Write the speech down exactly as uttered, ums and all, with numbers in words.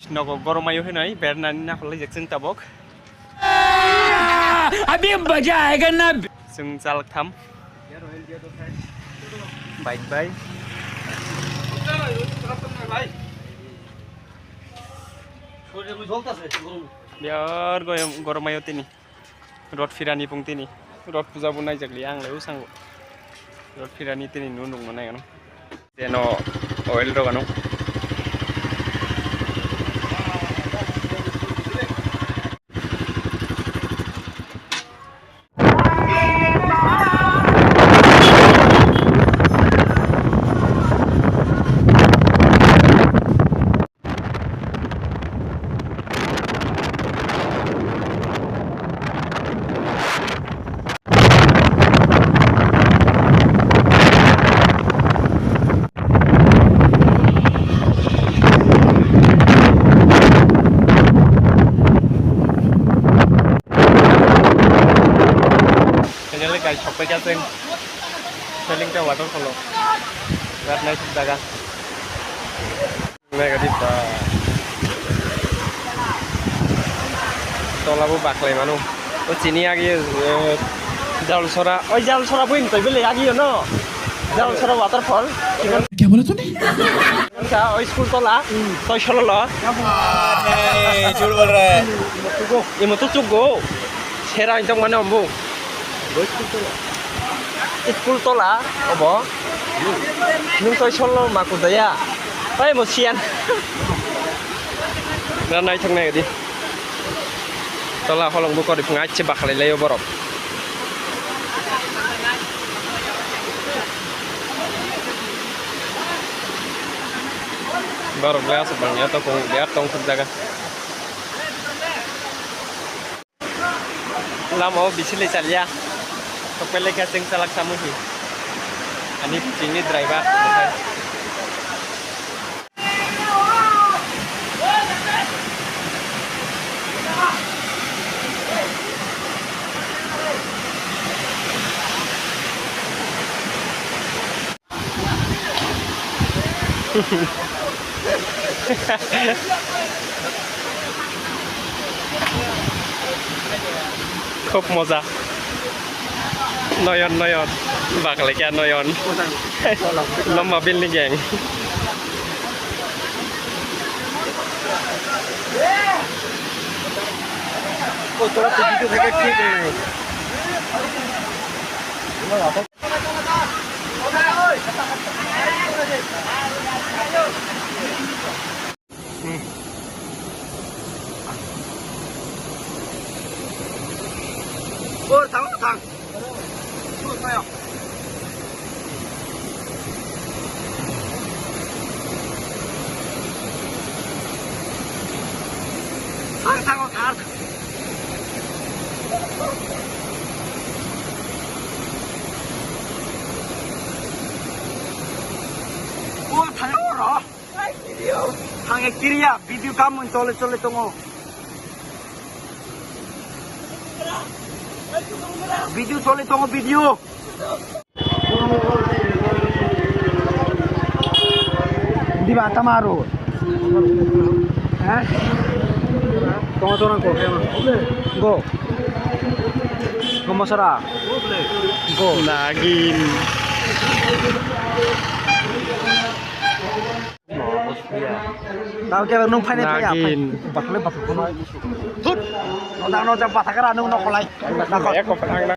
Nogo goromayo hinoi bernani nakhol lai jek chwng tabok. Abhi maza aayega na. Chwng chalak tham. Bike bai. Biyar goyam goromayo tini. Rot phirani pung tini. Rot puja bo naijak liya ang lai usango. Rot phirani tini nu nung manai ano. Teno oil rok ano. Finally guys, sokpai kha chwng Selingta waterfall o. Birat naithok jaga. Nai gadi ba. Tola bo baklai mano. O chini agi, eh, Jalsora. Oi Jalsora bo imtoi bele agi no. Jalsora waterfall. Kya bola tune? Ka oi school tola. Toi solo lo. Jhut bol raha hai. Imo tu chuk go. Sera intok mane ombu. School tola obo. Nung toi solo ma kudaya. Oi mo siyan. Na naithok nai di. Tola holong bo kori phung aiche bakhalai layo borok. Borok le aswk bangya tokong biya tongthok jaga. Lama o bisilai chalia. Tokpele khe chwng chalak samu hi. Ani chini driver. Khub moja. Noyon, noyon. Bakle kya noyon. Lomba building gang. Or thang, thang. Thang, thang, thang. O thang oro. Thang ek kiriya video kamon chole chole tongo. Video chole tongo video. Diba tamaru. Eh? Toma toma ko. Go. Go masara. Go. Nagin. Tao ke nung phai nai phai ya. Nagin. Bathale bathale. Thut. Nodang nodang bathakara nung nokolai. Eko phai.